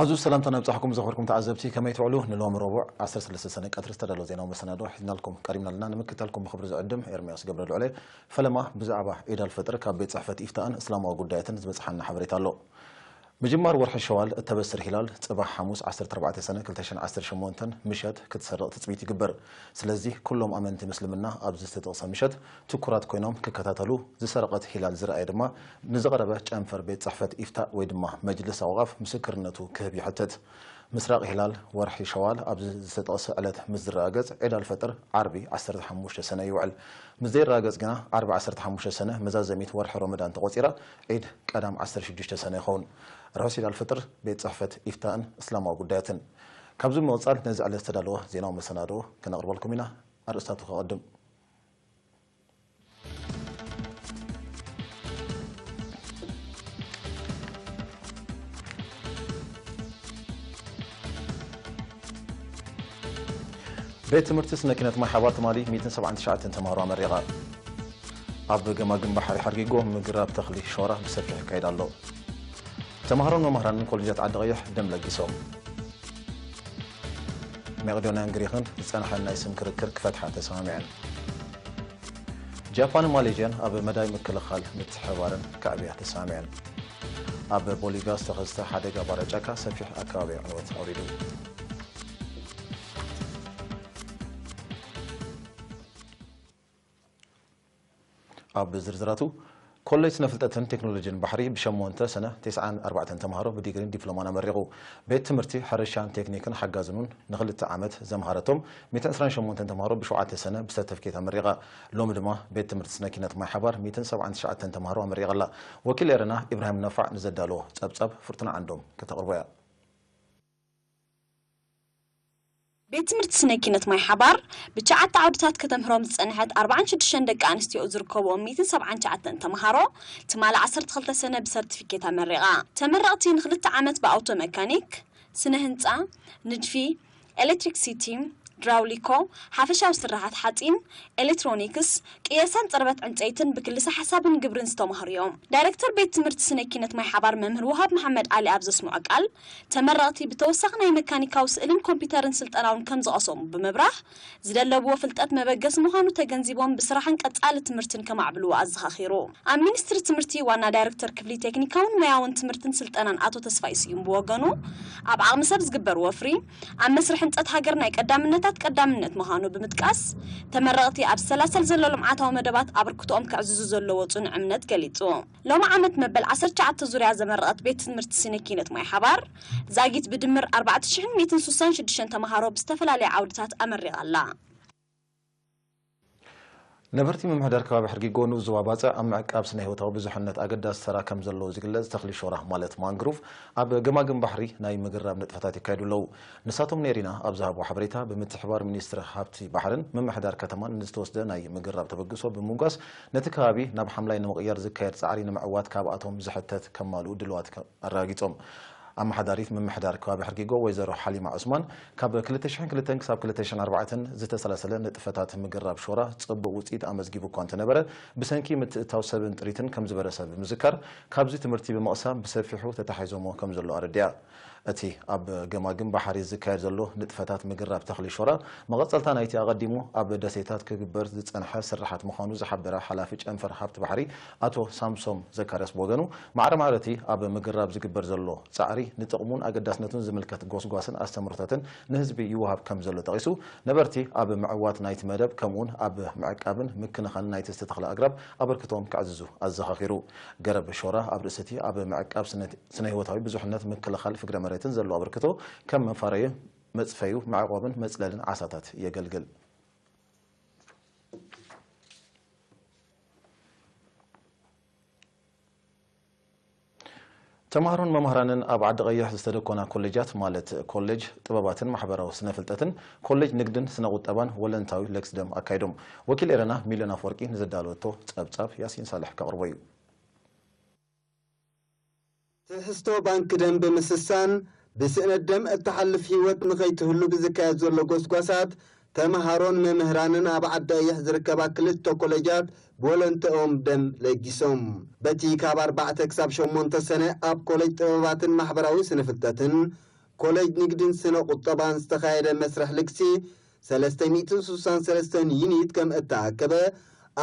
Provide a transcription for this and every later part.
ኣዙ ሰላምታ ነብጻሕኩም ዘኽብርኩም ተዓዘብቲ፣ ከመይ ትውዕሉ? ንሎሚ ረቡዕ ዓሰርተ ሰለስተ ሰነ ቀትሪ ዝተዳለወ ዜናዊ መሰናዶ ሒዝናልኩም ቀሪብና ኣለና። ንምክትታልኩም ብኽብሪ ዝዕድም ኤርምያስ ገብረ ልዑለ። ፈለማ ብዛዕባ ዒድ ኣልፈጥር ካብ ቤት ጽሕፈት ኢፍታእን እስላማዊ ጉዳያትን ዝበጽሓና ሓበሬታ ኣሎ። ምጅማር ወርሒ ሸዋል እተበስር ሂላል ጽባሕ ሓሙስ ዓሰርተ ኣርባዕተ ሰነ ክልተ ሽሕን ዓሰርተ ሸሞንተን ምሸት ክትሰርቕ ትጽቢት ይግበር። ስለዚ ኩሎም ኣመንቲ ምስልምና ኣብዚ ዝተጠቕሰ ምሸት ትኩራት ኮይኖም ክከታተሉ፣ ዝሰረቐት ሂላል ዝረኣየ ድማ ንዝቐረበ ጨንፈር ቤት ጽሕፈት ኢፍታእ ወይ ድማ መጅልስ ኣውቓፍ ምስክርነቱ ክህብ ይሕተት። ምስራቕ ሂላል ወርሒ ሸዋል ኣብዚ ዝተጠቕሰ ዕለት ምስ ዝረጋገጽ፣ ዒድ ኣልፈጥር ዓርቢ ዓሰርተ ሓሙሽተ ሰነ ይውዕል። ምስ ዘይረጋገጽ ግና፣ ዓርቢ ዓሰርተ ሓሙሽተ ሰነ መዛዘሚት ወርሒ ሮመዳን ተቖጺራ፣ ዒድ ቀዳም ዓሰርተ ሽዱሽተ ሰነ ይኸውን። ርሑስ ዒድ ኣልፈጥር ቤት ጽሕፈት ኢፍታእን እስላማዊ ጉዳያትን። ካብዚ ብምቕጻል ነዚ ዕለት ዝተዳለወ ዜናዊ መሰናድኦ ክነቕርበልኩም ኢና። ኣርእስታቱ ከቐድም። ቤት ትምህርቲ ስነ ኪነት ማይ ሓባር ትማሊ ሚእትን ሰብዓን ትሽዓተን ተምሃሮ ኣመሪቓ። ኣብ ገማግም ባሕሪ ሓርጊጎ ምግራብ ተኽሊ ሾራ ብሰፊሕ ይካየድ ኣሎ። ተምሃሮን መምህራንን ኮሌጃት ዓዲ ቀይሕ ደም ለጊሶም። መቄዶንያን ግሪኽን ዝጸንሐ ናይ ስም ክርክር ክፈትሓ ተሰማሚዐን። ጃፓንን ማሌዥያን ኣብ መዳይ ምክልኻል ምትሕብባርን ክዕብያ ተሰማሚዐን። ኣብ ቦሊቪያ ዝተኸስተ ሓደጋ ባርዕ ጫካ ሰፊሕ ኣከባቢ ዕንወት ኣውሪዱ። ኣብ ዝርዝራቱ፣ ኮሌጅ ስነ ፍልጠትን ቴክኖሎጂን ባሕሪ ብሸሞንተ ሰነ ተስዓን ኣርባዕተን ተምሃሮ ብዲግሪን ዲፕሎማን ኣመሪቑ። ቤት ትምህርቲ ሕርሻን ቴክኒክን ሓጋዝን እውን ንኽልተ ዓመት ዘምሃረቶም ሚእትን ዕስራን ሸሞንተን ተምሃሮ ብሸውዓተ ሰነ ብሰርተፍኬት ኣመሪቓ። ሎሚ ድማ ቤት ትምህርቲ ስነ ኪነት ማይ ሓባር ሚእትን ሰብዓን ትሽዓተን ተምሃሮ ኣመሪቓ ኣላ። ወኪል ኤረና ኢብራሂም ነፋዕ ንዘዳለዎ ጸብጻብ ፍርቱና ዓንዶም ከተቕርቦ እያ። ቤት ትምህርቲ ስነ ኪነት ማይ ሓባር ብትሽዓተ ዓውድታት ከተምህሮም ዝጸንሐት ኣርባዓን ሽዱሽተን ደቂ ኣንስትዮ ዝርከብዎም ሚእትን ሰብዓን ትሽዓተን ተምሃሮ ትማሊ ዓሰርተ ክልተ ሰነ ብሰርቲፊኬት ኣመሪቓ። ተመረቕቲ ንኽልተ ዓመት ብኣውቶ መካኒክ፣ ስነ ህንጻ፣ ንድፊ፣ ኤሌክትሪክሲቲ፣ ድራውሊኮ፣ ሓፈሻዊ ስራሓት ሓጺን፣ ኤሌክትሮኒክስ፣ ቅየሳን ጽርበት ዕንጸይትን ብክልሰ ሓሳብን ግብርን ዝተማህሩ እዮም። ዳይሬክተር ቤት ትምህርቲ ስነ ኪነት ማይ ሓባር መምህር ውሃብ መሓመድ ኣሊ ኣብ ዘስምዖ ቃል፣ ተመረቕቲ ብተወሳኺ ናይ መካኒካዊ ስእልን ኮምፒውተርን ስልጠናውን ከም ዝቐሰሙ ብምብራህ፣ ዝደለብዎ ፍልጠት መበገሲ ምዃኑ ተገንዚቦም ብስራሕን ቀጻሊ ትምህርትን ከማዕብልዎ ኣዘኻኺሩ። ኣብ ሚኒስትሪ ትምህርቲ ዋና ዳይሬክተር ክፍሊ ቴክኒካውን ሞያውን ትምህርትን ስልጠናን ኣቶ ተስፋይ ስዩም ብወገኑ፣ ኣብ ዓቕሚ ሰብ ዝግበር ወፍሪ፣ ኣብ መስርሕ ህንጸት ሃገር ናይ ቀዳምነታት ቀዳምነት ምዃኑ ብምጥቃስ፣ ተመረቕቲ ኣብ ዝሰላሰል ዘሎ ልምዓታዊ መደባት ኣበርክቶኦም ከዕዝዙ ዘለዎ ጽኑዕ እምነት ገሊጹ። ሎሚ ዓመት መበል ዓሰርተ ትሽዓተ ዙርያ ዘመረቐት ቤት ትምህርቲ ስነ ኪነት ማይ ሓባር፣ ዛጊት ብድምር ኣርባዕተ ሽሕን ሚእትን ስሳን ሽዱሽተን ተምሃሮ ብዝተፈላለየ ዓውድታት ኣመሪቓ ኣላ። ነበርቲ ምምሕዳር ከባቢ ሕርጊጎ ንኡስ ዞባ ባጽዕ ኣብ ምዕቃብ ስነ ህይወታዊ ብዙሕነት ኣገዳሲ ተራ ከም ዘለዎ ዝግለጽ ተኽሊ ሾራ ማለት ማንግሩቭ ኣብ ገማግም ባሕሪ ናይ ምግራብ ንጥፈታት ይካየዱ ኣለዉ። ንሳቶም ኔሪና ኣብ ዝሃብዎ ሓበሬታ፣ ብምትሕባር ሚኒስትሪ ሃብቲ ባሕርን ምምሕዳር ከተማን ንዝተወስደ ናይ ምግራብ ተበግሶ ብምምጓስ፣ ነቲ ከባቢ ናብ ሓምላይ ንምቕያር ዝካየድ ጻዕሪ ንምዕዋት ካብኣቶም ዝሕተት ከማልኡ ድልዋት ከ-፣ ኣረጋጊጾም። ኣመሓዳሪት ምምሕዳር ከባቢ ሕርጊጎ ወይዘሮ ሓሊማ ዑስማን፣ ካብ ክልተ ሽሕን ክልተን ክሳብ ክልተ ሽሕን ኣርባዕተን ዝተሰላሰለ ንጥፈታት ምግራብ ሾራ ጽቡቕ ውጽኢት ኣመዝጊቡ እኳ እንተነበረ፣ ብሰንኪ ምትእትታው ሰብን ጥሪትን ከም ዝበረሰ ብምዝካር፣ ካብዚ ትምህርቲ ብምቕሳም ብሰፊሑ ተታሒዞሞ ከም ዘሎ ኣረዲኣ። እቲ ኣብ ገማግም ባሕሪ ዝካየድ ዘሎ ንጥፈታት ምግራብ ተኽሊ ሾራ፣ መቐጸልታ ናይቲ ኣቐዲሙ ኣብ ደሴታት ክግበር ዝጸንሐ ስርሓት ምዃኑ ዝሓበረ ሓላፊ ጨንፈር ሃብቲ ባሕሪ ኣቶ ሳምሶም ዘካርያስ ብወገኑ፣ ማዕረ ማዕረ እቲ ኣብ ምግራብ ዝግበር ዘሎ ጻዕሪ ንጥቕሙን ኣገዳስነቱን ዝምልከት ጎስጓስን ኣስተምህሮታትን ንህዝቢ ይወሃብ ከም ዘሎ ጠቒሱ፣ ነበርቲ ኣብ ምዕዋት ናይቲ መደብ ከምኡውን ኣብ ምዕቃብን ምክንኻንን ናይቲ ዝተተኽለ ኣግራብ ኣበርክቶኦም ከዕዝዙ ኣዘኻኺሩ። ገረብ ሾራ ኣብ ርእሲ እቲ ኣብ ምዕቃብ ስነ ስነ ህይወታዊ ብዙሕነት ምክልኻል ፍግረ መሬትን ዘለዎ ኣበርክቶ ከም መፋረዩ፣ መጽፈዩ፣ መዕቆብን መጽለልን ዓሳታት የገልግል። ተምሃሮን መምህራንን ኣብ ዓዲ ቀይሕ ዝተደኮና ኮሌጃት ማለት ኮሌጅ ጥበባትን ማሕበራዊ ስነ ፍልጠትን ኮሌጅ ንግድን ስነ ቁጠባን ወለንታዊ ለግሲ ደም ኣካይዶም። ወኪል ኤረና ሚልዮን ኣፈወርቂ ንዘዳለወቶ ጸብጻብ ያሲን ሳልሕ ከቕርቦ እዩ። ትሕዝቶ ባንክ ደም ብምስሳን ብስእነት ደም እትሓልፍ ህይወት ንኸይትህሉ ብዝካየድ ዘሎ ጎስጓሳት፣ ተምሃሮን መምህራንን ኣብ ዓዲ ቀይሕ ዝርከባ ክልተ ኮሌጃት ብወለንተኦም ደም ለጊሶም። በቲ ካብ ኣርባዕተ ክሳብ ሸሞንተ ሰነ ኣብ ኮሌጅ ጥበባትን ማሕበራዊ ስነ ፍልጠትን ኮሌጅ ንግድን ስነ ቁጠባን ዝተኻየደ መስርሕ ልግሲ ሰለስተ ሚእትን ስሳን ሰለስተን ዩኒት ከም እተኣከበ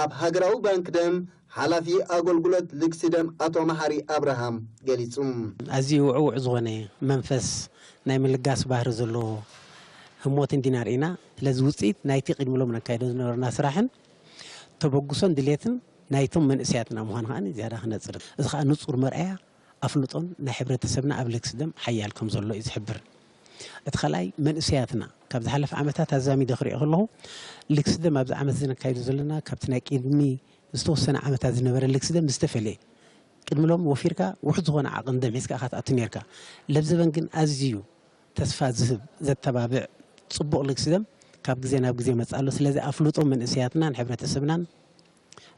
ኣብ ሃገራዊ ባንክ ደም ሓላፊ ኣገልግሎት ልግሲ ደም ኣቶ መሓሪ ኣብርሃም ገሊጹ። ኣዝዩ ውዕውዕ ዝኾነ መንፈስ ናይ ምልጋስ ባህሪ ዘለዎ ህሞት እንዲና ርኢና። ስለዚ ውፅኢት ናይቲ ቅድሚ ሎም ነካይዶ ዝነበርና ስራሕን ተበግሶን ድሌትን ናይቶም መንእሰያትና ምዃኑ ከዓ ዝያዳ ክነፅር። እዚ ከዓ ንፁር መርኣያ ኣፍልጦን ናይ ሕብረተሰብና ኣብ ልግሲ ደም ሓያል ከም ዘሎ እዩ ዝሕብር። እቲ ካልኣይ መንእሰያትና ካብ ዝሓለፈ ዓመታት ኣዛሚደ ክሪኦ ከለኹ ልግሲ ደም ኣብዚ ዓመት እዚ ነካይዶ ዘለና ካብቲ ናይ ቅድሚ ዝተወሰነ ዓመታት ዝነበረ ልግሲ ደም ዝተፈለየ። ቅድሚ ሎም ወፊርካ ውሑድ ዝኾነ ዓቕን ደም ሒዝካ ኢኻ ትኣቱ ነርካ። ለብዘበን ግን ኣዝዩ ተስፋ ዝህብ ዘተባብዕ ጽቡቕ ልግሲ ደም ካብ ግዜ ናብ ግዜ መጽእ ኣሎ። ስለዚ ኣፍልጦ መንእሰያትናን ሕብረተሰብናን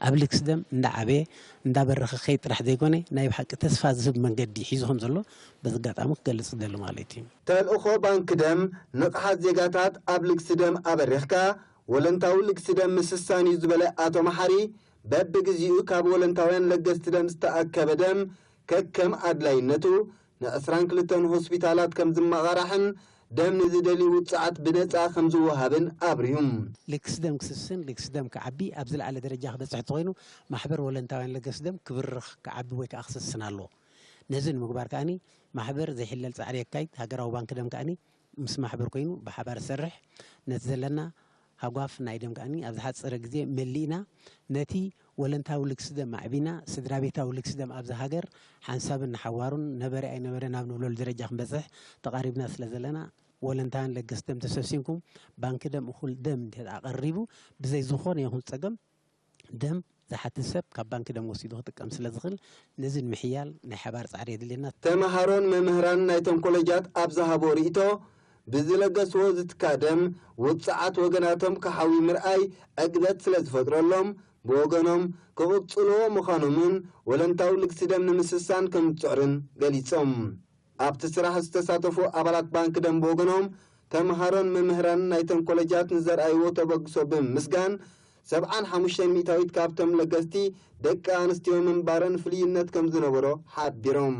ኣብ ልግሲ ደም እንዳዓበየ እንዳበረኸ ከይድ ጥራሕ ዘይኮነ ናይ ብሓቂ ተስፋ ዝህብ መንገዲ ሒዙ ከም ዘሎ በዚ ኣጋጣሚ ክገልጽ ዝደሊ ማለት እዩ። ተልእኾ ባንክ ደም ንቕሓት ዜጋታት ኣብ ልግሲ ደም ኣበሪኽካ ወለንታዊ ልግሲ ደም ምስሳን እዩ ዝበለ ኣቶ መሓሪ፣ በብግዜኡ ካብ ወለንታውያን ለገስቲ ደም ዝተኣከበ ደም ከከም ኣድላይነቱ ንዕስራን ክልተን ሆስፒታላት ከም ዝመቓራሕን ደም ንዝደልዩ ውጽዓት ብነጻ ከም ዝወሃብን ኣብሪሁ። ልግሲ ደም ክስስን ልግሲ ደም ክዓቢ ኣብ ዝለዓለ ደረጃ ክበጽሕ እንተኾይኑ ማሕበር ወለንታውያን ለገስቲ ደም ክብርኽ ክዓቢ ወይ ከዓ ክስስን ኣለዎ። ነዚ ንምግባር ከኣኒ ማሕበር ዘይሕለል ጻዕሪ የካይድ። ሃገራዊ ባንክ ደም ከኣኒ ምስ ማሕበር ኮይኑ ብሓባር ዝሰርሕ ነቲ ዘለና ሃጓፍ ናይ ደም ከኣኒ ኣብ ዝሓጸረ ግዜ መሊእና ነቲ ወለንታዊ ልግሲ ደም ኣዕቢና ስድራ ቤታዊ ልግሲ ደም ኣብዚ ሃገር ሓንሳብን ንሓዋሩን ነበረ ኣይነበረ ናብ ንብለሉ ደረጃ ክንበጽሕ ተቓሪብና ስለ ዘለና ወለንታውያን ለገስቲ ደም ተሰብሲብኩም ባንኪ ደም እኹል ደም እንተ ደኣ ቀሪቡ ብዘይ ዝኾነ ይኹን ጸገም ደም ዝሓትት ሰብ ካብ ባንኪ ደም ወሲዱ ክጥቀም ስለ ዝኽእል ነዚ ንምሕያል ናይ ሓባር ጻዕሪ የድልየና። ተመሃሮን መምህራንን ናይቶም ኮለጃት ኣብ ዝሃቦ ርእይቶ ብዝለገስዎ ዝትካ ደም ውጽዓት ወገናቶም ክሓዊ ምርኣይ ዕግበት ስለ ዝፈጥረሎም ብወገኖም ክቕጽልዎ ምዃኖምን ወለንታዊ ልግሲ ደም ንምስሳን ከም ዝጽዕሩን ገሊጾም። ኣብቲ ስራሕ ዝተሳተፉ ኣባላት ባንክ ደም ብወገኖም ተምሃሮን መምህራንን ናይተን ኮለጃት ንዘርኣይዎ ተበግሶ ብምምስጋን ሰብዓን ሓሙሽተን ሚእታዊት ካብቶም ለገስቲ ደቂ ኣንስትዮ ምንባረን ፍልይነት ከም ዝነበሮ ሓቢሮም።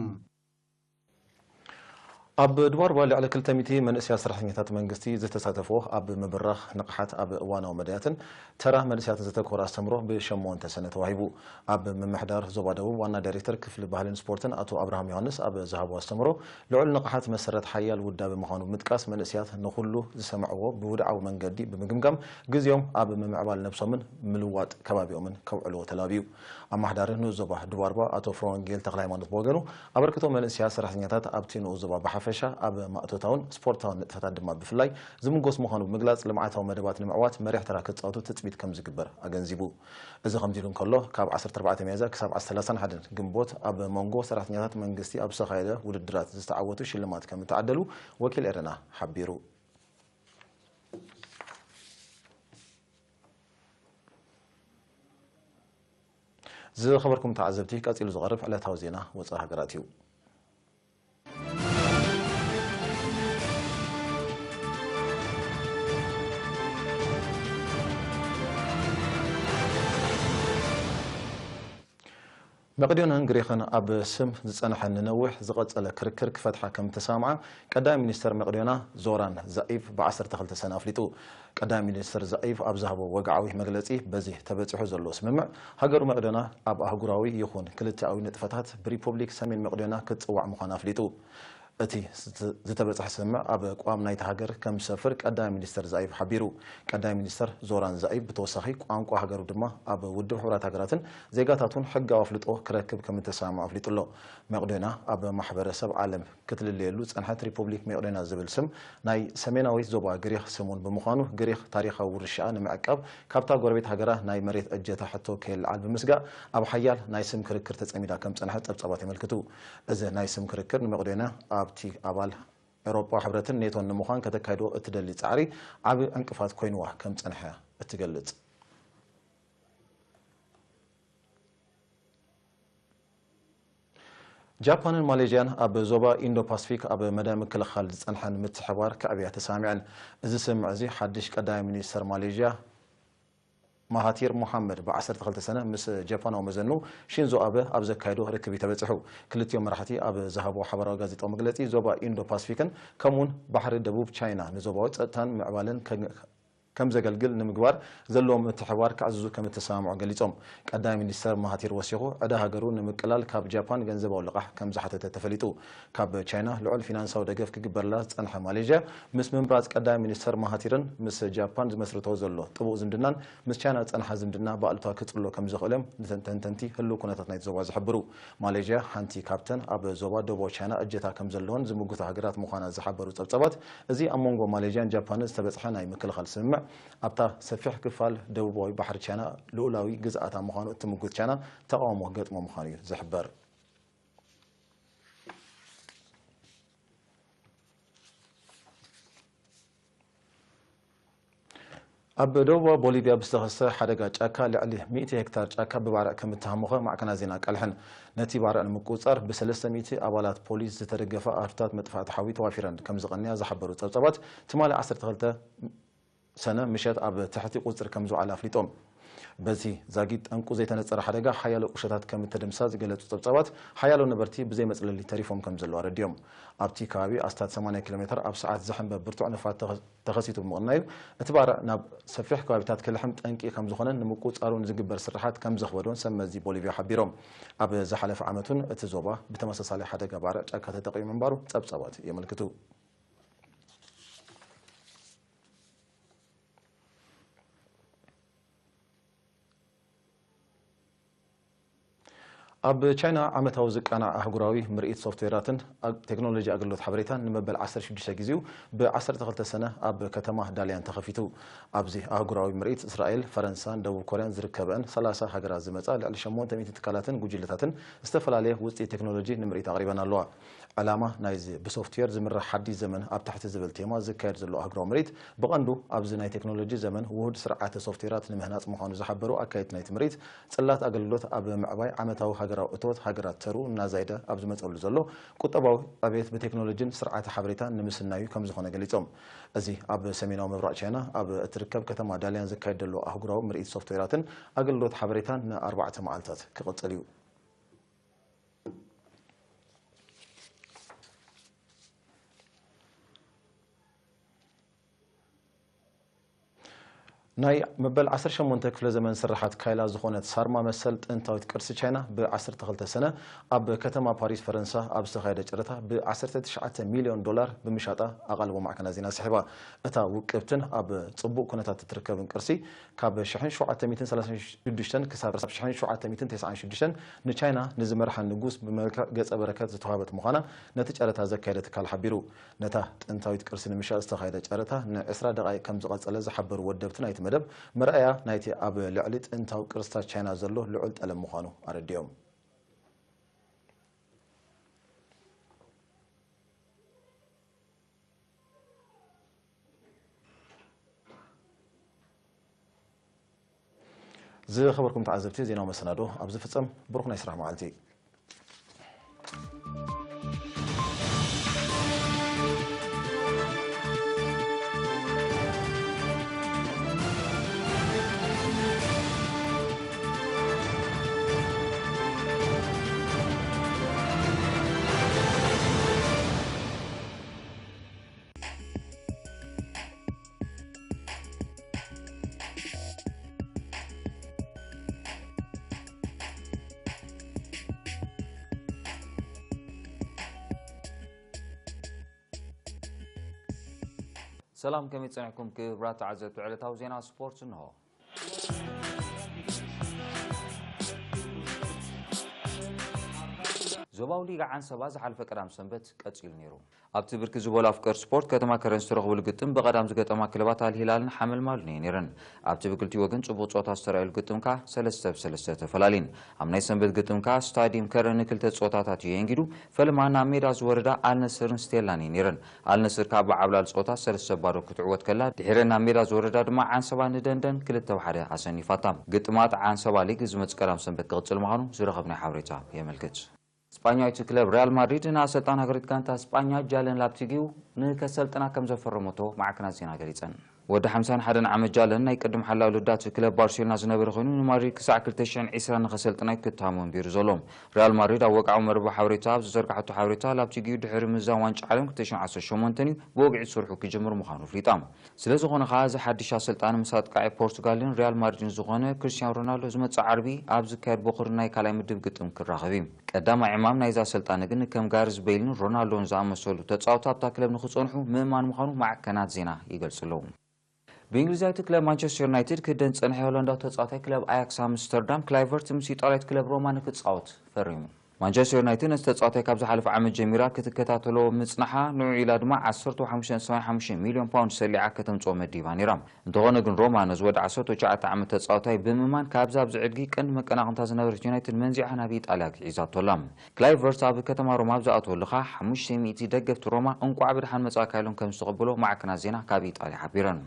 ኣብ ድባርባ ልዕሊ ክልተ ሚእቲ መንእሰያት ሰራሕተኛታት መንግስቲ ዝተሳተፍዎ ኣብ ምብራኽ ንቕሓት ኣብ እዋናዊ መዳያትን ተራ መንእሰያትን ዘተኮረ ኣስተምሮ ብሸሞንተ ሰነ ተዋሂቡ። ኣብ ምምሕዳር ዞባ ደቡብ ዋና ዳይሬክተር ክፍሊ ባህልን ስፖርትን ኣቶ ኣብርሃም ዮሃንስ ኣብ ዝሃቦ ኣስተምሮ ልዑል ንቕሓት መሰረት ሓያል ውዳበ ምዃኑ ብምጥቃስ መንእሰያት ንኹሉ ዝሰምዕዎ ብውድዓዊ መንገዲ ብምግምጋም ግዜኦም ኣብ ምምዕባል ነብሶምን ምልዋጥ ከባቢኦምን ከውዕልዎ ተላብዩ። ኣማሕዳሪ ንኡስ ዞባ ድባርባ ኣቶ ፍረወንጌል ተክለሃይማኖት ብወገኑ ኣበርክቶ መንእሰያት ሰራሕተኛታት ኣብቲ ንኡስ ዞባ ብሓፈሻ ኣብ ማእቶታውን ስፖርታውን ንጥፈታት ድማ ብፍላይ ዝምጎስ ምዃኑ ብምግላጽ ልምዓታዊ መደባት ንምዕዋት መሪሕ ተራ ክጻወቱ ትጽቢት ከም ዝግበር ኣገንዚቡ። እዚ ከምዚ ኢሉ እንከሎ ካብ ዓሰርተ ኣርባዕተ ሚያዝያ ክሳብ ዓሰርተ ሰላሳን ሓደን ግንቦት ኣብ መንጎ ሰራሕተኛታት መንግስቲ ኣብ ዝተኻየደ ውድድራት ዝተዓወቱ ሽልማት ከም እተዓደሉ ወኪል ኤረና ሓቢሩ። ዝኸበርኩም ተዓዘብቲ ቀጺሉ ዝቐርብ ዕለታዊ ዜና ወጻኢ ሃገራት እዩ። መቄዶንያን ግሪኽን ኣብ ስም ዝጸንሐ ንነዊሕ ዝቐጸለ ክርክር ክፈትሓ ከም እተሰማምዓ ቀዳማይ ሚኒስተር መቄዶንያ ዞራን ዛኢቭ ብ ዓሰርተ ክልተ ሰነ ኣፍሊጡ። ቀዳማይ ሚኒስተር ዛኢቭ ኣብ ዝሃቦ ወግዓዊ መግለጺ በዚ ተበጺሑ ዘሎ ስምምዕ ሃገሩ መቄዶንያ ኣብ ኣህጉራዊ ይኹን ክልቲኣዊ ንጥፈታት ብሪፖብሊክ ሰሜን መቄዶንያ ክትጽዋዕ ምዃና ኣፍሊጡ። እቲ ዝተበጽሐ ስምምዕ ኣብ ቅዋም ናይታ ሃገር ከም ዝሰፍር ቀዳማይ ሚኒስተር ዛኢቭ ሓቢሩ። ቀዳማይ ሚኒስተር ዞራን ዛኢቭ ብተወሳኺ ቋንቋ ሃገሩ ድማ ኣብ ውድብ ሕቡራት ሃገራትን ዜጋታቱን ሕጋዊ ኣፍልጦ ክረክብ ከም እተሰማምዑ ኣፍሊጡ ኣሎ። መቄዶንያ ኣብ ማሕበረሰብ ዓለም ክትልለየሉ ዝጸንሐት ሪፖብሊክ መቄዶንያ ዝብል ስም ናይ ሰሜናዊት ዞባ ግሪኽ ስም እውን ብምዃኑ ግሪኽ ታሪኻዊ ውርሻኣ ንምዕቃብ ካብታ ጎረቤት ሃገራ ናይ መሬት እጀታ ሕቶ ከየለዓል ብምስጋእ ኣብ ሓያል ናይ ስም ክርክር ተጸሚዳ ከም ዝጸንሐት ጸብጻባት የመልክቱ። እዚ ናይ ስም ክርክር ንመቄዶንያ ኣብቲ ኣባል ኤውሮጳ ሕብረትን ኔቶን ንምዃን ከተካይዶ እትደሊ ጻዕሪ ዓቢ ዕንቅፋት ኮይንዋ ከም ዝጸንሐ እትገልጽ። ጃፓንን ማሌዥያን ኣብ ዞባ ኢንዶ ፓስፊክ ኣብ መዳይ ምክልኻል ዝጸንሐን ምትሕብባር ከዕብያ ተሰማሚዐን። እዚ ስምምዕ እዚ ሓድሽ ቀዳማይ ሚኒስተር ማሌዥያ ማሃቲር ሞሓመድ ብ ዓሰርተ ክልተ ሰነ ምስ ጃፓናዊ መዘኑ ሺንዞ ኣበ ኣብ ዘካየዶ ርክብ እዩ ተበጺሑ። ክልቲኦም መራሕቲ ኣብ ዝሃብዎ ሓባራዊ ጋዜጣዊ መግለጺ፣ ዞባ ኢንዶ ፓሲፊክን ከምኡውን ባሕሪ ደቡብ ቻይና ንዞባዊ ጸጥታን ምዕባለን ከ-፣ ከም ዘገልግል ንምግባር ዘለዎም ምትሕብባር ክዕዝዙ ከም እተሰማምዑ ገሊጾም። ቀዳማይ ሚኒስተር ማሃቲር ወሲኹ፣ ዕዳ ሃገሩ ንምቅላል ካብ ጃፓን ገንዘባዊ ልቓሕ ከም ዝሓተተ ተፈሊጡ። ካብ ቻይና ልዑል ፊናንሳዊ ደገፍ ክግበረላ ዝጸንሐ ማሌዥያ፣ ምስ ምምራጽ ቀዳማይ ሚኒስተር ማሃቲርን ምስ ጃፓን ዝመስርቶ ዘሎ ጥቡቕ ዝምድናን ምስ ቻይና ዝጸንሓ ዝምድና ብኣሉታ ክጽሎ ከም ዝኽእል እዮም ንተንተንቲ ህሉው ኩነታት ናይቲ ዞባ ዝሕብሩ። ማሌዥያ ሓንቲ ካብተን ኣብ ዞባ ደቡባዊ ቻይና እጀታ ከም ዘለዎን ዝምጉታ ሃገራት ምዃና ዝሓበሩ ጸብጻባት፣ እዚ ኣብ መንጎ ማሌዥያን ጃፓንን ዝተበጽሐ ናይ ምክልኻል ስምምዕ፣ ኣብታ ሰፊሕ ክፋል ደቡባዊ ባሕሪ ቻይና ልኡላዊ ግዝኣታ ምዃኑ እትምጉት ቻይና ተቓውሞ ክገጥሞ ምዃኑ እዩ ዝሕበር። ኣብ ደቡባዊ ቦሊቪያ ብዝተኸስተ ሓደጋ ጫካ ልዕሊ ሚእቲ ሄክታር ጫካ ብባርዕ ከም እተሃሞኸ ማዕከናት ዜና ኣቃልሐን። ነቲ ባርዕ ንምቁጽጻር ብሰለስተ ሚእቲ ኣባላት ፖሊስ ዝተደገፋ ኣርትታት መጥፋእቲ ሓዊ ተዋፊረን ከም ዝቐንያ ዝሓበሩ ጸብጻባት፣ ትማሊ ዓሰርተ ክልተ ሰነ ምሸት ኣብ ትሕቲ ቁጽሪ ከም ዝውዓለ ኣፍሊጦም። በዚ ዛጊት ጠንቁ ዘይተነጸረ ሓደጋ ሓያሎ ቁሸታት ከም እተደምሳ ዝገለጹ ጸብጻባት፣ ሓያሎ ነበርቲ ብዘይ መጽለሊ ተሪፎም ከም ዘለዉ ኣረዲኦም። ኣብቲ ከባቢ ኣስታት ሰማንያ ኪሎ ሜተር ኣብ ሰዓት ዝሕንበብ ብርቱዕ ንፋት ተኸ-፣ ተኸሲቱ ብምቕናዩ፣ እቲ ባርዕ ናብ ሰፊሕ ከባቢታት ክልሕም ጠንቂ ከም ዝኾነን ንምቁጽጻሩ ንዝግበር ስርሓት ከም ዘኽበዶን ሰብ መዚ ቦሊቪያ ሓቢሮም። ኣብ ዝሓለፈ ዓመት እውን እቲ ዞባ ብተመሳሳሊ ሓደጋ ባርዕ ጫካ ተጠቒዑ ምንባሩ ጸብጻባት የመልክቱ። ኣብ ቻይና ዓመታዊ ዝቃናዕ ኣህጉራዊ ምርኢት ሶፍትዌራትን ኣግ-፣ ቴክኖሎጂ ኣገልግሎት ሓበሬታን ንመበል ዓሰርተ ሽዱሽተ ግዜኡ ብ ዓሰርተ ክልተ ሰነ ኣብ ከተማ ዳልያን ተኸፊቱ። ኣብዚ ኣህጉራዊ ምርኢት እስራኤል፣ ፈረንሳን ደቡብ ኮርያን ዝርከበአን ሰላሳ ሃገራት ዝመጻ ልዕሊ ሸሞንተ ሚእቲ ትካላትን ጉጅለታትን ዝተፈላለየ ውጽኢት ቴክኖሎጂ ንምርኢት ኣቕሪበን ኣለዋ። ዕላማ ናይዚ ብሶፍትዌር ዝምራሕ ሓድሽ ዘመን ኣብ ትሕቲ ዝብል ቴማ ዝካየድ ዘሎ ኣህጉራዊ ምርኢት፣ ብቐንዱ ኣብዚ ናይ ቴክኖሎጂ ዘመን ውሁድ ስርዓተ ሶፍትዌራት ንምህናጽ ምዃኑ ዝሓበሩ ኣካየድቲ ናይቲ ምርኢት፣ ጽላት ኣገልግሎት ኣብ ምዕባይ ዓመታዊ ሃገራዊ እቶት ሃገራት ተርኡ እናዛይደ ኣብ ዝመጸሉ ዘሎ ቁጠባዊ ዕቤት ብቴክኖሎጂን ስርዓተ ሓበሬታን ንምስናዩ ከም ዝኾነ ገሊጾም። እዚ ኣብ ሰሜናዊ ምብራቕ ቻይና ኣብ እትርከብ ከተማ ዳልያን ዝካየድ ዘሎ ኣህጉራዊ ምርኢት ሶፍትዌራትን ኣገልግሎት ሓበሬታን ንኣርባዕተ መዓልታት ክቕጽል እዩ። ናይ መበል ዓሰርተ ሸሞንተ ክፍለ ዘመን ስርሓት ካይላ ዝኾነት ሳርማ መሰል ጥንታዊት ቅርሲ ቻይና ብ ዓሰርተ ክልተ ሰነ ኣብ ከተማ ፓሪስ ፈረንሳ ኣብ ዝተኻየደ ጨረታ ብ ዓሰርተ ትሽዓተ ሚልዮን ዶላር ብምሻጣ ኣቓልቦ ማዕከናት ዜና ስሒባ። እታ ውቅብትን ኣብ ጽቡቕ ኩነታት እትርከብን ቅርሲ ካብ ሽሕን ሸውዓተ ሚእትን ሰላሳን ሽዱሽተን ክሳብ ሽሕን ሸውዓተ ሚእትን ተስዓን ሽዱሽተን ንቻይና ንዝመርሓ ንጉስ ብመልክዕ ገጸ በረከት ዝተዋህበት ምዃና ነቲ ጨረታ ዘካየደ ትካል ሓቢሩ። ነታ ጥንታዊት ቅርሲ ንምሻጥ ዝተኻየደ ጨረታ ንዕስራ ደቓይቕ ከም ዝቐጸለ ዝሓበሩ ወደብቲ ናይቲ መደብ፣ መርኣያ ናይቲ ኣብ ልዕሊ ጥንታዊ ቅርስታት ቻይና ዘሎ ልዑል ጠለብ ምዃኑ ኣረዲኦም። ዝኸበርኩም ተዓዘብቲ፣ ዜናዊ መሰናዶ ኣብ ዝፍጸም፣ ብሩኽ ናይ ስራሕ መዓልቲ። ሰላም፣ ከመይ ጸኒሕኩም ክቡራት ተዓዘብቲ ዕለታዊ ዜና ስፖርት? እንሆ። ዞባዊ ሊግ ዓንሰባ ዝሓለፈ ቀዳም ሰንበት ቀጺሉ ነይሩ። ኣብቲ ብርክት ዝበሉ ኣፍቀርቲ ስፖርት ከተማ ከረን ዝተረኽብሉ ግጥም ብቐዳም ዝገጠማ ክለባት ኣልሂላልን ሓመልማልን እየን ነይረን። ኣብቲ ብክልቲኡ ወገን ጽቡቕ ጸወታ ዝተራእየሉ ግጥም ከኣ ሰለስተ ብ ሰለስተ ተፈላልየን። ኣብ ናይ ሰንበት ግጥም ከኣ ስታዲየም ከረን ንክልተ ጸወታታት እዩ የንጊዱ። ፈለማ ናብ ሜዳ ዝወረዳ ኣልነስርን ስቴላን እየን ነይረን። ኣልነስር ከኣ ብዓብላል ጸወታ ሰለስተ ባዶ ክትዕወት ከላ፣ ድሒረን ናብ ሜዳ ዝወረዳ ድማ ዓንሰባ ንደንደን ክልተ ብ ሓደ ኣሰኒፋታ። ግጥማት ዓንሰባ ሊግ ዝመጽእ ቀዳም ሰንበት ክቕጽል ምዃኑ ዝረኸብናዮ ሓበሬታ የመልክት። ስጳኛዊት ክለብ ሪያል ማድሪድ ንኣሰልጣን ሃገሪት ጋንታ ስጳኛ ጃለን ላፕቲጊው ንከሰልጥና ከም ዘፈረመቶ ማዕከናት ዜና ገሊጸን። ወዲ ሓምሳን ሓደን ዓመት ጃለን ናይ ቅድም ሓላው ልዳት ክለብ ባርሴሎና ዝነበረ ኮይኑ፣ ንማድሪድ ክሳዕ ክልተ ሽሕን ዕስራን ንኸሰልጥን እዩ ክታሞ ኣንቢሩ ዘሎ። ሪያል ማድሪድ ኣብ ወግዓዊ መርበብ ሓበሬታ ኣብ ዝዘርግሐቶ ሓበሬታ፣ ላፕቲጊኡ ድሕሪ ምዛም ዋንጫ ዓለም ክልተ ሽሕን ዓሰርተ ሸሞንተን እዩ ብወግዒ ስርሑ ክጅምር ምዃኑ ኣፍሊጣ። ስለ ዝኾነ ኸኣ፣ እዚ ሓድሽ ኣሰልጣኒ ምስ ኣጥቃዒ ፖርቱጋልን ሪያል ማድሪድን ዝኾነ ክርስቲያኖ ሮናልዶ ዝመጽእ ዓርቢ ኣብ ዝካየድ ቦኽሪ ናይ ካልኣይ ምድብ ግጥም ክራኸብ እዩ። ቀዳማይ ዕማም ናይዚ ኣሰልጣኒ ግን ከም ጋርዝ ቤይልን ሮናልዶን ዝኣመሰሉ ተጻወትቲ ኣብታ ክለብ ንኽጸንሑ ምእማን ምዃኑ ማዕከናት ዜና ይገልጹ ኣለዉ። ብእንግሊዛዊት ክለብ ማንቸስተር ዩናይትድ ክህደን ዝጸንሐ ሆላንዳዊ ተጻዋታይ ክለብ ኣያክስ ኣምስተርዳም ክላይቨርት ምስ ኢጣልያዊት ክለብ ሮማ ንክጻወት ፈሪሙ። ማንቸስተር ዩናይትድ ነቲ ተጻዋታይ ካብ ዝሓለፈ ዓመት ጀሚራ ክትከታተሎ ምጽናሓ፣ ንዕኡ ኢላ ድማ ዓሰርተ ሓሙሽተ ነጥቢ ሓሙሽተ ሚልዮን ፓውንድ ሰሊዓ ከተምጽኦ መዲባ ነይራ። እንተኾነ ግን ሮማ ነዚ ወዲ ዓሰርተ ትሽዓተ ዓመት ተጻዋታይ ብምእማን ካብዚ ኣብዚ ዕድጊ ቀንዲ መቀናቕንታ ዝነበረት ዩናይትድ መንዚዓ ናብ ኢጣልያ ግዒዛቶ ኣላ። ክላይቨርት ኣብ ከተማ ሮማ ኣብ ዝኣተወሉ ኸኣ ሓሙሽተ ሚእቲ ደገፍቲ ሮማ እንቋዕ ብደሓን መጻእካ ኢሎም ከም ዝተቐበሎ ማዕከናት ዜና ካብ ኢጣልያ ሓቢረን።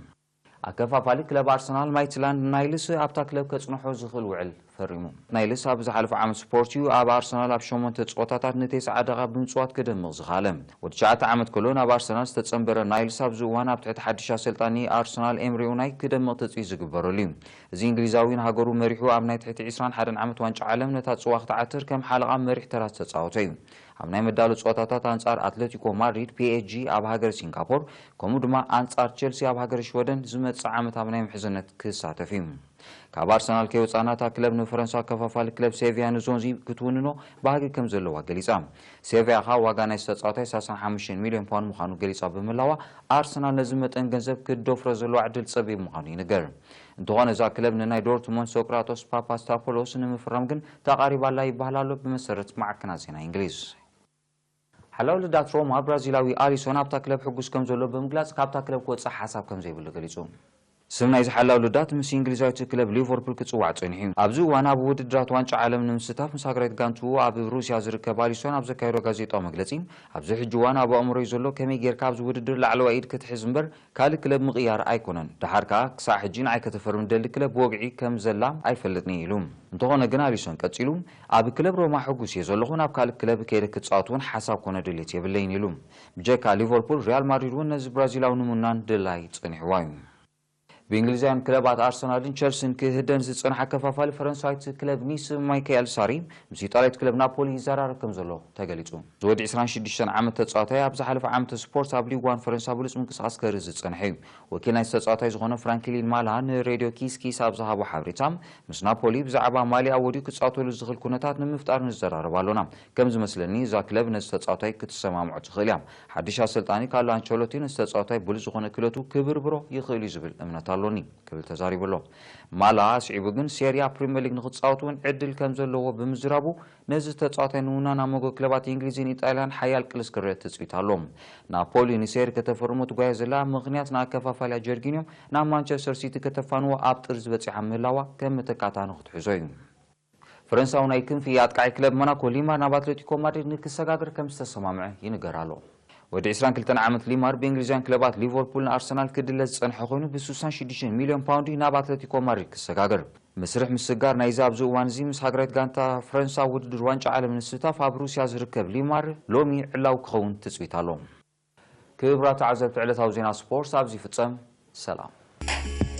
ኣከፋፋሊ ክለብ ኣርሰናል ማይትላንድ ናይልስ ኣብታ ክለብ ከጽንሖ ዝኽእል ውዕል ፈሪሙ። ናይልስ ኣብ ዝሓለፈ ዓመት ስፖርት እዩ ኣብ ኣርሰናል ኣብ ሸሞንተ ጸወታታት ንተስዓ ደቓ ብምጽዋት ክደምቕ ዝኸኣለ። ወዲ ትሽዓተ ዓመት ከሎ ናብ ኣርሰናል ዝተጸንበረ ናይልስ ኣብዚ እዋን ኣብ ትሕቲ ሓድሽ ኣሰልጣኒ ኣርሰናል ኤምሪ ኡናይ ክደምቕ ትጽቢት ዝግበረሉ እዩ። እዚ እንግሊዛዊ ንሃገሩ መሪሑ ኣብ ናይ ትሕቲ ዕስራን ሓደን ዓመት ዋንጫ ዓለም ነታ ጽዋ ክትዓትር ከም ሓለቓ መሪሕ ተራ ዝተጻወተ እዩ። ኣብ ናይ መዳሉ ጸወታታት ኣንጻር ኣትለቲኮ ማድሪድ፣ ፒ ኤስ ጂ ኣብ ሃገር ሲንጋፖር፣ ከምኡ ድማ ኣንጻር ቸልሲ ኣብ ሃገር ሽወደን ዝመጽእ ዓመት ኣብ ናይ ምሕዝነት ክሳተፍ እዩ። ካብ ኣርሰናል ከይወጻ ናታ ክለብ ንፈረንሳ ከፋፋሊ ክለብ ሴቪያ ንዞንዚ ክትውንኖ ባህጊ ከም ዘለዋ ገሊጻ። ሴቪያ ኸኣ ዋጋ ናይ ዝተጻዋታይ ሰላሳ ሓሙሽተ ሚልዮን ፓውንድ ምዃኑ ገሊጻ ብምህላዋ ኣርሰናል ነዚ መጠን ገንዘብ ክትደፍሮ ዘለዋ ዕድል ጸቢብ ምዃኑ ይንገር። እንተኾነ እዛ ክለብ ንናይ ዶርትሞንድ ሶቅራጦስ ፓፓስታፖሎስ ንምፍራም ግን ተቓሪባ ኣላ ይበሃል ኣሎ ብመሰረት ማዕከናት ዜና እንግሊዝ። ሓላው ልዳት ሮማ ብራዚላዊ ኣሊሶን ኣብታ ክለብ ሕጉስ ከም ዘሎ ብምግላጽ ካብታ ክለብ ክወጽእ ሓሳብ ከም ዘይብሉ ገሊጹ። ስም ናይዚ ሓላው ልዳት ምስ እንግሊዛዊት ክለብ ሊቨርፑል ክጽዋዕ ጸኒሑ እዩ። ኣብዚ እዋን ኣብ ውድድራት ዋንጫ ዓለም ንምስታፍ ምስ ሃገራዊት ጋንትኡ ኣብ ሩስያ ዝርከብ ኣሊሶን ኣብ ዘካየዶ ጋዜጣዊ መግለጺ፣ ኣብዚ ሕጂ እዋን ኣብ ኣእምሮይ ዘሎ ከመይ ጌርካ ኣብዚ ውድድር ላዕለዋይ ኢድ ክትሕዝ እምበር ካልእ ክለብ ምቕያር ኣይኮነን። ደሓር ከኣ ክሳዕ ሕጂ ንዓይ ከተፈርም ደሊ ክለብ ብወግዒ ከም ዘላ ኣይፈልጥን ኢሉ። እንተኾነ ግን ኣሊሶን ቀጺሉ፣ ኣብ ክለብ ሮማ ሕጉስ እየ ዘለኹ፣ ናብ ካልእ ክለብ ከይደ ክጻወት እውን ሓሳብ ኮነ ድሌት የብለይን ኢሉ። ብጀካ ሊቨርፑል፣ ሪያል ማድሪድ እውን ነዚ ብራዚላዊ ንምውናን ድላይ ጸኒሕዋ እዩ። ብእንግሊዛውያን ክለባት ኣርሰናልን ቸልሲን ክህደን ዝጸንሐ ኣከፋፋሊ ፈረንሳዊት ክለብ ኒስ ማይካኤል ሳሪ ምስ ኢጣልያዊት ክለብ ናፖሊ ይዘራረብ ከም ዘሎ ተገሊጹ። ዝወዲ ዕስራን ሽዱሽተን ዓመት ተጻዋታይ ኣብ ዝሓለፈ ዓመት ስፖርት ኣብ ሊግ ዋን ፈረንሳ ብሉጽ ምንቅስቓስ ከርኢ ዝጸንሐ እዩ። ወኪል ናይቲ ተጻዋታይ ዝኾነ ፍራንክሊን ማላ ንሬድዮ ኪስ ኪስ ኣብ ዝሃቦ ሓበሬታ፣ ምስ ናፖሊ ብዛዕባ ማሊ ኣወዲኡ ክጻወተሉ ዝኽእል ኩነታት ንምፍጣር ንዘራረብ ኣሎና። ከም ዝመስለኒ እዛ ክለብ ነዚ ተጻዋታይ ክትሰማምዖ ትኽእል እያ። ሓድሽ ኣሰልጣኒ ካርሎ ኣንቸሎቲ ነዚ ተጻዋታይ ብሉጽ ዝኾነ ክእለቱ ክብርብሮ ይኽእል እዩ ዝብል እምነት ኣሎኒ ክብል ተዛሪቡ ኣሎ። ማላ ኣስዒቡ ግን ሴሪያ ፕሪምየር ሊግ ንኽጻወት እውን ዕድል ከም ዘለዎ ብምዝራቡ ነዚ ተጻዋታይ ንምውናን ኣብ መንጎ ክለባት እንግሊዝን ኢጣልያን ሓያል ቅልስ ክረአ ትጽቢት ኣሎ። ናፖሊ ንሴሪ ከተፈርሞ ትጓየ ዘላ ምኽንያት ንኣከፋፋልያ ጀርጊንዮ ናብ ማንቸስተር ሲቲ ከተፋንዎ ኣብ ጥርዚ በጺሓ ምህላዋ ከም መተካእታ ንኽትሕዞ እዩ። ፈረንሳዊ ናይ ክንፊ ኣጥቃዒ ክለብ ሞናኮ ሊማር ናብ ኣትሌቲኮ ማድሪድ ንክሰጋገር ከም ዝተሰማምዐ ይንገር ኣሎ። ወዲ ዕስራን ክልተን ዓመት ሊማር ብእንግሊዛውያን ክለባት ሊቨርፑልን ኣርሰናል ክድለ ዝጸንሐ ኮይኑ ብስሳን ሽዱሽተን ሚልዮን ፓውንድ ናብ ኣትሌቲኮ ማድሪድ ክሰጋገር። መስርሕ ምስጋር ናይዚ ኣብዚ እዋን እዚ ምስ ሃገራዊት ጋንታ ፈረንሳ ውድድር ዋንጫ ዓለም ንስታፍ ኣብ ሩስያ ዝርከብ ሊማር ሎሚ ዕላዊ ክኸውን ትጽቢት ኣሎ። ክቡራት ተዓዘብቲ ዕለታዊ ዜና ስፖርት ኣብዚ ይፍጸም። ሰላም።